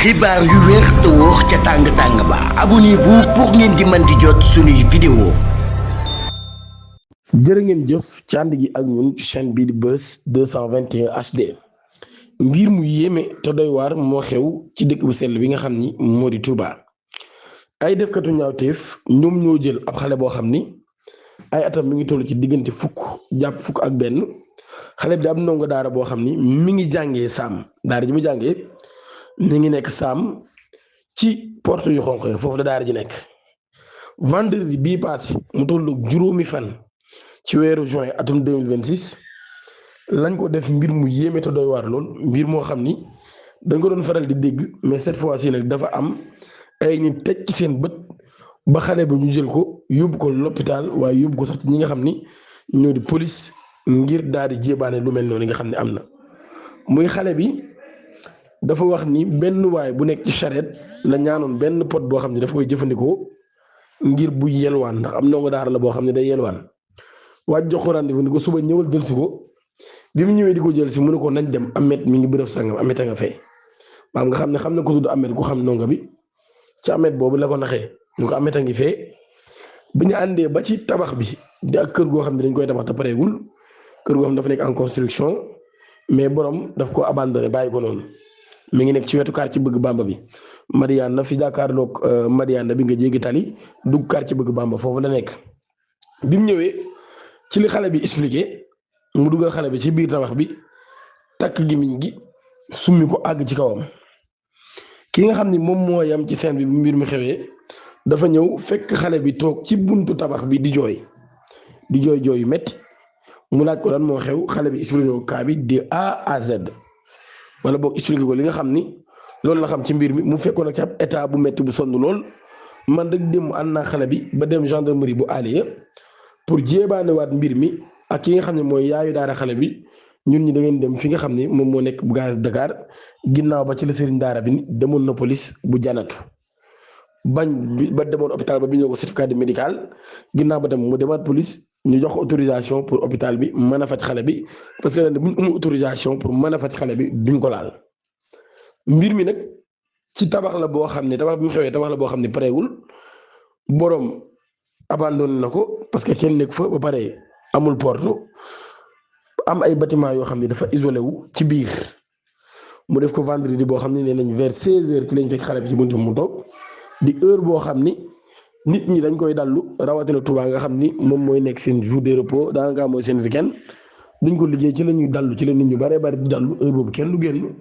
xibaar yu wér te wóor ca tàng-tàng ba abonnez-vous pour ngeen di mën di jot suñuy vidéo. jërë ngeen jëf ci ànd gi ak ñun ci chaîne bii di Buzz 221 HD mbir mu yéeme te doy waar moo xew ci dëkk bu sell bi nga xam ni moo di Touba. ay defkatu ñaawteef ñoom ñoo jël ab xale boo xam ni ay atam mi ngi toll ci diggante fukk jàpp fukk ak benn xale bi da am ndongo daara boo xam ni mi ngi jàngee saam daara ji mu jàngee mi ngi nekk saam ci porte yu xonq yi foofu la daara ji nekk. vendredi bii passé mu tollu juróomi fan ci weeru juin atum 2026 lañ ko def mbir mu yéeme te doy waar lool mbir moo xam ni dañ ko doon faral di dégg mais cette fois-ci nag dafa am ay nit teg ci seen bët ba xale ba ñu jël ko yóbbu ko l'hôpital waaye yóbbu ko sax ci ñi nga xam ni ñoo di police ngir daal di jébaane lu mel noonu nga xam ne am na. muy xale bi dafa wax ni benn waay bu nekk ci charrette la ñaanoon benn pot boo xam ne dafa koy jëfandikoo ngir bu yelwaan ndax am ndongo daara la boo xam ne day yelwaan waaj jox ko rendez-vous ni ko suba ñëwal jël si ko bi mu ñëwee di ko jël si mu ne ko nañ dem Amet mi ngi bërëb sangam Amet a nga fay maam nga xam ne ko tudd Amet ku xam ndongo bi ci Amet boobu la ko naxee ñu ko Amet a ngi fee bi ñu àndee ba ci tabax bi di ak kër goo xam ne dañ koy tabax te pareegul kër goo xam ne dafa nekk en construction mais borom daf ko abandonné bàyyi ko noonu mi ngi nekk ci wetu quartier bëgg Bamba bi Mariana fi jàkkaarloog Mariana bi nga jéggi tali dugg quartier bëgg Bamba foofu la nekk. bi mu ñëwee ci li xale bi expliqué mu duggal xale bi ci biir tabax bi takk gémmiñ gi summi ko àgg ci kawam ki nga xam ni moom moo yam ci scène bi bu mbir mi xewee dafa ñëw fekk xale bi toog ci buntu tabax bi di jooy yu metti mu laaj ko lan moo xew xale bi expliqué ko cas bi de A à Z wala boog expliqué ko li nga xam ni loolu la xam ci mbir mi mu fekkoon ak ci ab état bu metti bu sonn lool man rek dem ànd naa xale bi ba dem gendarmerie bu Aliya pour jéebaanewaat mbir mi ak ki nga xam ne mooy yaayu daara xale bi ñun ñi da ngeen dem fi nga xam ni moom moo nekk bu gaz Dakar ginnaaw ba ci la sëriñ daara bi demoon na police bu janatu bañ ba demoon hôpital ba bi ñëw ko certificat médical ginnaaw ba dem mu demaat police ñu jox autorisation pour hôpital bi mën a faj xale bi parce que bu ñu amul autorisation pour mën a faj xale bi duñ ko laal. mbir mi nag ci tabax la boo xam ne tabax bi mu xewee tabax la boo xam ne pareegul boroom abandonné na ko parce que kenn nekk fa ba pare amul porte am ay bâtiment yoo xam ne dafa isolé wu ci biir mu def ko vendredi boo xam ne nee nañ vers 16h ci lañ fekk xale bi ci buntu mu toog di heure boo xam ni nit ñi dañ koy dallu rawatina Touba nga xam ni moom mooy nekk seen jour de repos daanaka mooy seen weekend duñ ko liggéey ci la ñuy dallu ci la nit ñu bare bari di dallu heure boobu kenn du génn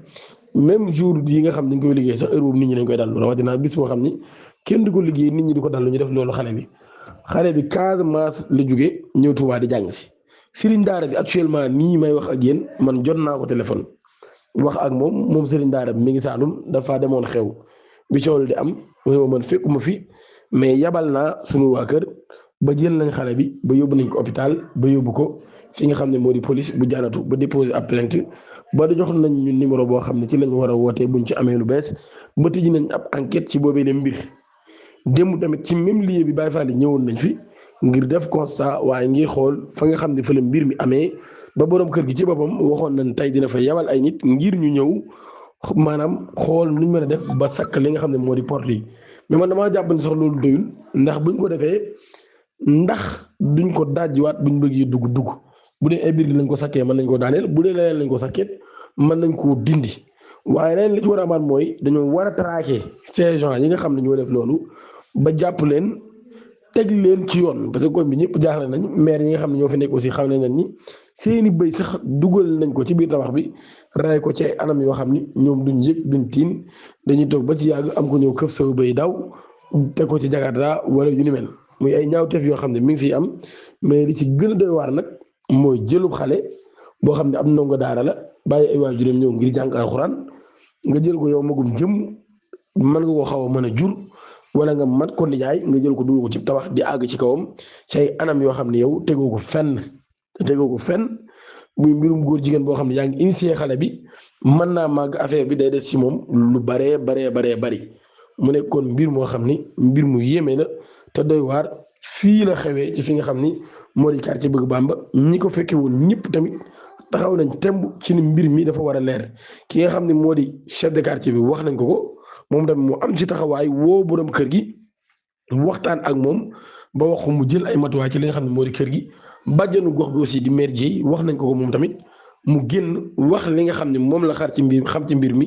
même jour yi nga xam dañ koy liggéey sax heure boobu nit ñi dañ koy dallu rawatina bis boo xam ni kenn du ko liggéey nit ñi di ko dallu ñu def loolu xale bi Casamance la jóge ñëw Touba di jàng si sëriñ daara bi actuellement nii may wax ak yéen man jot naa ko téléphone wax ak moom sëriñ daara bi mi ngi Saalum dafa demoon xew bi coow di am man fekkuma fi mais yabal naa sunu waa kër ba jël nañ xale bi ba yóbbu nañ ko hôpital ba yóbbu ko fi nga xam ne moo di police bu janatu ba déposer ab plainte ba da jox nañ ñu numéro boo xam ne ci lañ war a wootee buñ ci amee lu bees ba tëj nañ ab enquête ci boobee le mbir démb tamit ci même lieu bi Baye Fall ñëwoon nañ fi ngir def constat waaye ngir xool fa nga xam ne fa la mbir mi amee ba borom kër gi ci boppam waxoon nañ tey dina fa yabal ay nit ngir ñu ñëw maanaam xool nuñ mën a def ba sakk li nga xam ne moo di porte yi mais man damaa jàpp ne sax loolu doyul ndax buñ ko defee ndax duñ ko dajjiwaat buñ bëggee dugg bu dee ay biir gi lañ ko sakkee mën nañ ko daaneel bu dee leneen lañ ko sakkee mën nañ koo dindi waaye leneen li ci war a amaat mooy dañoo war a traquer ces gens yi nga xam ne ñoo def loolu ba jàpp leen teg leen ci yoon parce que koñ bi ñëpp jaaxle nañ maire yi nga xam ne ñoo fi nekk aussi xam nañ ni seeni bëy sax dugal nañ ko ci biir tabax bi ray ko ci ay anam yoo xam ni ñoom duñ yëg duñ tiin dañuy toog ba ci yàgg am ko ñëw këf sa bëy daw teg ko ci jakarta wala yu ni mel muy ay ñaawteef yoo xam ne mi ngi fiy am mais li ci gën a doy waar nag mooy jëlub xale boo xam ne am ndongo daara la bàyyi ay waajuram ñëw ngir jàng alxuraan nga jël ko yow magum jëm mën nga koo xaw a mën a jur wala nga mat ko nijaay nga jël ko dugal ko ci tabax di àgg ci kawam ci ay anam yoo xam ne yow tegoo ko fenn muy mbirum góor jigéen boo xam ne yaa ngi initié xale bi mën naa màgg affaire bi day des ci moom lu baree bari mu nekkoon mbir moo xam ni mbir mu yéeme la te doy waar fii la xewee ci fi nga xam ni moo di quartier bëgg Bamba ñi ko fekke woon ñëpp tamit taxaw nañ temb ci ni mbir mi dafa war a leer ki nga xam ne moo di chef de quartier bi wax nañ ko moom tamit mu am ci taxawaay woo borom kër gi waxtaan ak moom ba wax ko mu jël ay matuwaay ci li nga xam ne moo di kër gi bàjjanu gox bi aussi di maire Dieye wax nañ ko moom tamit mu génn wax li nga xam ne moom la xar ci mbir xam ci mbir mi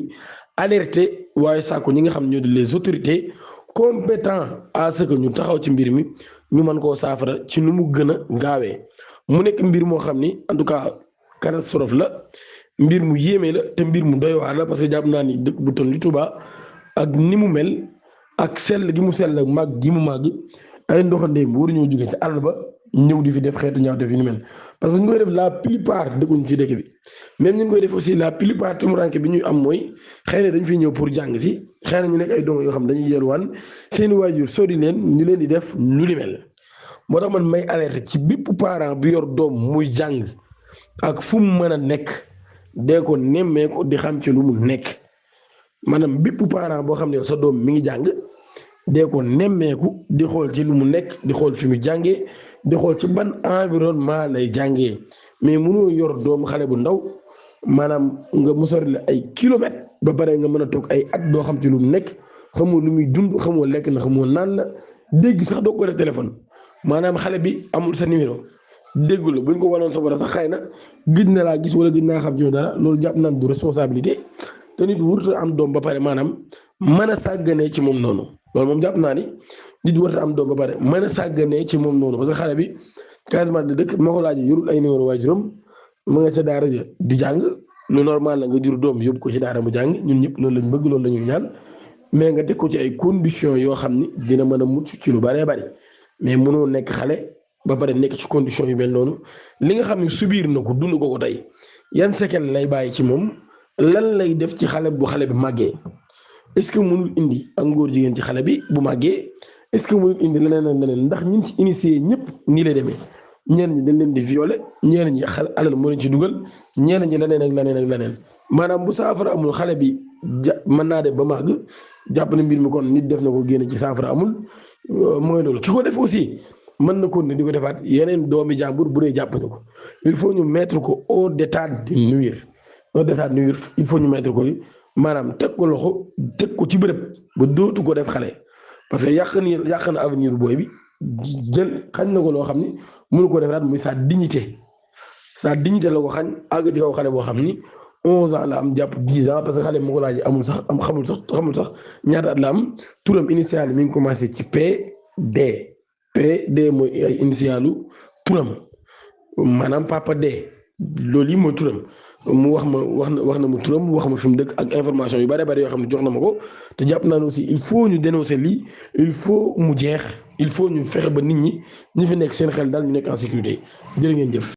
alerté waaye saako ñi nga xam ne ñoo di les autorités compétents à ce que ñu taxaw ci mbir mi ñu mën koo saafara ci nu mu gën a gaawee mu nekk mbir moo xam ni en tout cas catastrophe la mbir mu yéeme la te mbir mu doy waar la parce que jàpp naa ni dëkk bu toll ni Touba ak ni mu mel ak sell gi mu sell ak màgg gi mu màgg ay ndoxandeem waruñoo jóge ci àll ba ñëw di fi def xeetu ñaaw def yi ni mel parce que ñu koy def la plupart dëkkuñ ci dëkk bi même ñu koy def aussi la plupart tumuranke bi ñuy am mooy xëy na dañ fiy ñëw pour jàng si xëy na ñu nekk ay doom yoo xam dañuy yelwaan seeni waajur sori leen ñu leen di def lu ni mel moo tax man may alerte ci bépp parent bi yor doom muy jàng ak fu mu mën a nekk dee ko nemmeeku di xam ci lu mu nekk maanaam bépp parent boo xam ne sa doom mi ngi jàng dee ko nemmeeku di xool ci lu mu nekk di xool fi mu jàngee di xool ci ban environnement lay jàngee mais mënoo yor doom xale bu ndaw maanaam nga mu sori la ay kilomètres ba pare nga mën a toog ay at doo xam ci lu mu nekk xamoo lu muy dund xamoo lekk na xamoo naan la dégg sax doo ko def téléphone maanaam xale bi amul sa numéro déggu la buñ ko wanoon sa war a sax xëy na gëj na laa gis wala gëj naa xam ci dara loolu jàpp naan du responsabilité te nit wurta am doom ba pare maanaam mën a sàgganee ci moom noonu loolu moom jàpp naa ni nit warta am doom ba pare mën a sàgganee ci moom noonu parce que xale bi Casamance di dëkk moo ko laajee yorul ay numéro waajuram ma nga ca daara ja di jàng lu normal la nga jur doom yóbbu ko ci daara mu jàng ñun ñëpp loolu lañ bëgg loolu la ñuy ñaan mais nga teg ko ci ay conditions yoo xam ni dina mën a mucc ci lu bëree bëri mais mënoo nekk xale ba pare nekk ci conditions yu mel noonu li nga xam ne subir na ko dund ko tey yan séquelles lay bàyyi ci moom lan lay def ci xale bu xale bi màggee est-ce que mënul indi ak ngóor jigéen ci xale bi bu màggee est-ce que mënul indi leneen ak leneen ndax ñin ci initié ñëpp nii lay demee ñenn ñi dañ leen di violer ñenn ñi xale alal moo leen ci dugal ñenn ñi leneen ak leneen ak leneen maanaam bu saafara amul xale bi mën naa dem ba màgg jàpp na mbir mi kon nit def na ko génne ci saafara amul mooy loolu ki ko def aussi mën na ko ne di ko defaat yeneen doomi jàmbur bu dee jàpp na ko il faut ñu mettre ko au d'état de nuire il faut ñu mettre ko maanaam teg ko loxo teg ko ci bërëb ba dootu ko def xale parce que yàq na avenir booy bi jël xañ na ko loo xam ni mënu ko defaraat muy sa dignité la ko xañ àgg ci kaw xale boo xam ni 11 ans la am jàpp 10 ans parce que xale mu ko laaj amul sax xamul sax ñaata at la am turam initial mi ngi commencé ci PD mooy ay initialu turam maanaam papa D loolu yi mooy turam mu wax na mu turam wax ma fi mu dëkk ak information yu bari yoo xam ne jox na ma ko te jàpp naa ne aussi il faut ñu dénoncer lii il faut mu jeex il faut ñu fexe ba nit ñi fi nekk seen xel daal ñu nekk en sécurité jërë ngeen jëf.